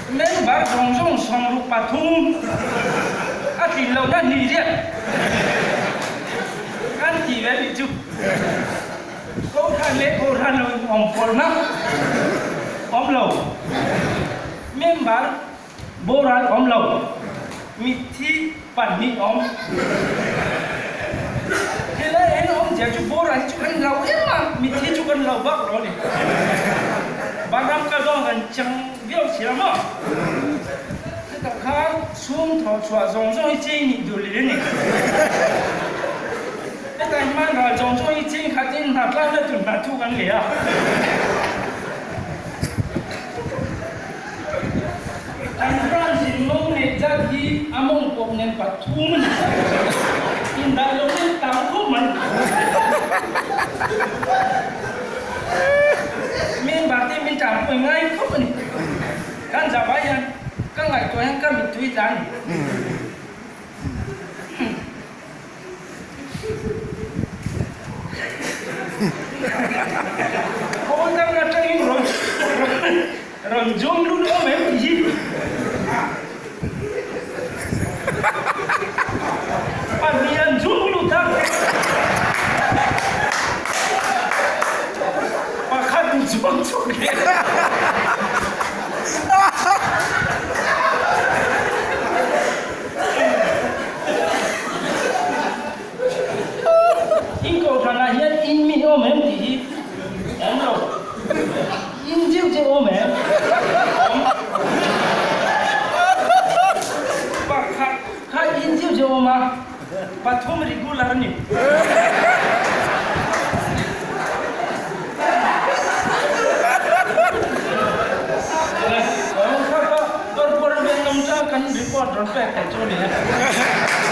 Member zawng zawng 63 a tlin lohna hnih riat kan tih ve nih chu. Kohhran leh kohhran lo in awm pawlhna awm lo. Member boral awm lo. Mitthi pahnih awm. Helai ah hian awmzia chu boral hi chu kan lo em a, mitthi chu kan lo bak lo a ni. Vanram kal dawn kan chang viau si a maw? Chutah khan chhung thawh chhuah zawng zawng hi cheng nih duh leh a ni. Hetah hian ral zawng zawng hi cheng khatin hna tlakna tur hna thu kan leh a. Kan branch in mawng neih zat hi a mawng pawp nen pathum a ni. Indaih lo nen tam khawp mai. Member te min tanpui ngai khawp a ni. Kan zavai hian ka ngaihtuah hian ka mittui tla a ni. Khawl dang atangin rawn rawn zawm lut awm em tih hi. Pahnih an zawm lut a. Pakhat in zawm chhuak leh. In kohhranah hian in mi awm em tih hi awm lo. In deuh te awm em? Awm. Pakhat kha in deuh te awm a, pathum regular a ni. Kan report rawn pek thei chu a ni e.